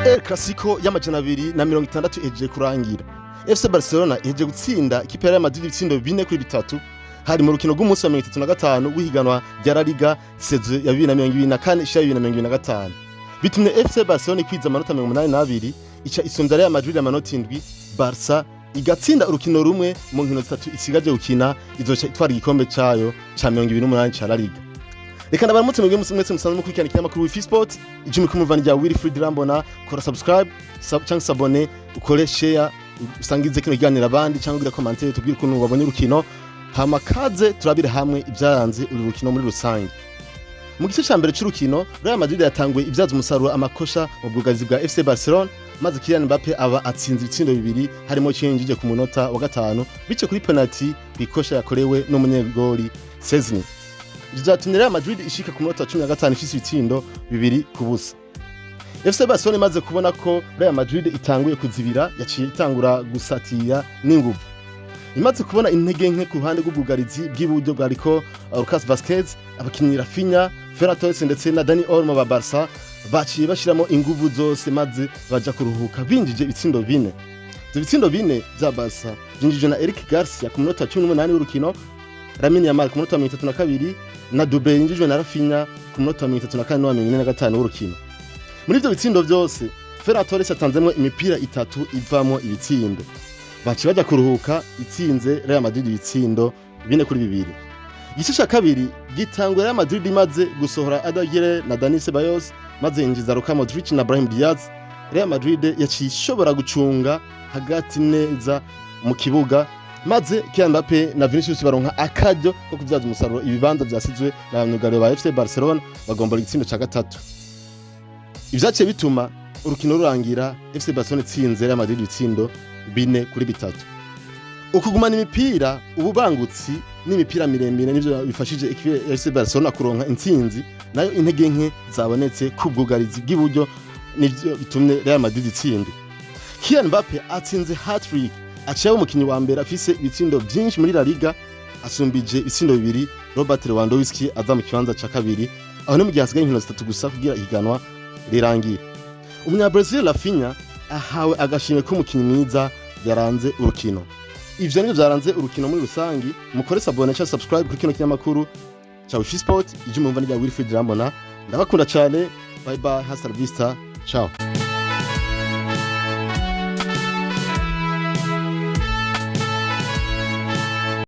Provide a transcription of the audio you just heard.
El Clasico y'260 ihejeje kurangira. FC Barcelona ihejeje gutsinda ikipe ya Real Madrid ibitsindo 4-3. Hari mu rukino rw'umunsi wa 35 w'ihiganwa rya La Liga, saison ya 2024 ishira 2025. Bitumye FC Barcelona ikwiza amanota 82, ica isumvya Real Madrid amanota 7. Barca igatsinda urukino rumwe mu nkino zitatu isigaje gukina, izoca itwara igikombe cayo ca 28 ca La Liga. Reka ndabaramutse mwebwe mwese musanzwe mukurikirana ikinyamakuru Wifi Sport. Ijwi kumuvana rya Wilfried Rambona. Kora subscribe canke s'abonner, ukore share, usangize kino kiganiro abandi, cyangwa ugira commentaire, tubwire ukuntu wabonye urukino. Hama kaze turabire hamwe ibyaranze uru rukino muri rusange. Mu gice ca mbere c'urukino, Real Madrid yatanguye ibyaza umusaruro amakosha mu bwugarizi bwa FC Barcelona, maze Kylian Mbappe aba atsinze ibitsindo bibiri, harimo cinjije ku munota wa 5 bice kuri penalty kwikosha yakorewe n'umunyegori Szczesny. Ivyo vyatumye Real Madrid ishika ku munota wa 15 ifise ibitsindo 2-0. FC Barcelona imaze kubona ko Real Madrid itanguye kuzibira, yaciye itangura gusatira n'inguvu. Imaze kubona intege nke ku ruhande rw'ubwugarizi bw'iburyo bwariko Lucas Vazquez, abakinyi Raphinha, Ferran Torres ndetse na Dani Olmo ba Barca baciye bashiramo inguvu zose, maze baja kuruhuka binjije ibitsindo bine. Ivyo bitsindo bine vya Barca vyinjijwe na Eric Garcia ku munota wa 18 w'urukino, Lamine Yamal ku munota wa 32, na doublé yinjijwe na Raphinha ku munota wa 34 n'uwa 45 w'urukino. Muri ivyo bitsindo vyose, Ferran Torres yatanzemwo imipira itatu ivamwo ibitsindo. Baciye baja kuruhuka itsinze Real Madrid ibitsindo 4-2. Igice ca kabiri gitangura Real Madrid imaze gusohora Arda Güler na Dani Ceballos, maze yinjiza Luka Modric na Brahim Diaz. Real Madrid yaciye ishobora gucunga hagati neza mu kibuga, maze Kylian Mbappe na Vinicius baronka akaryo ko kubyaza umusaruro ibibanza vyasizwe na bamyugariro ba FC Barcelona, bagombora igitsindo ca gatatu. Ivyaciye bituma urukino rurangira FC Barcelona itsinze Real Madrid ibitsindo 4-3. Ukugumana imipira, ububangutsi n'imipira miremire nivyo bifashije ekipe ya FC Barcelona kuronka intsinzi, nayo intege nke zabonetse ku bwugarizi bw'iburyo nivyo bitumye Real Madrid itsinda. Kylian Mbappe atsinze hat-trick, aciye aba umukinyi wa mbere afise ibitsindo vyinshi muri La Liga, asumbije ibitsindo bibiri Robert Lewandowski aza mu kibanza ca kabiri. Aho ni mu gihe hasigaye inkino zitatu gusa kugira ihiganwa rirangire. Umunya-Brazil Raphinha ahawe agashimwe k'umukinyi mwiza yaranze urukino. Ivyo nivyo vyaranze urukino muri rusangi. Mukore s'abonner canke subscribe kuri kino kinyamakuru ca Wifi Sport. Ijwi mumva ni rya Wilfried Rambona. Ndabakunda cane. Bye bye, hasta la vista, ciao.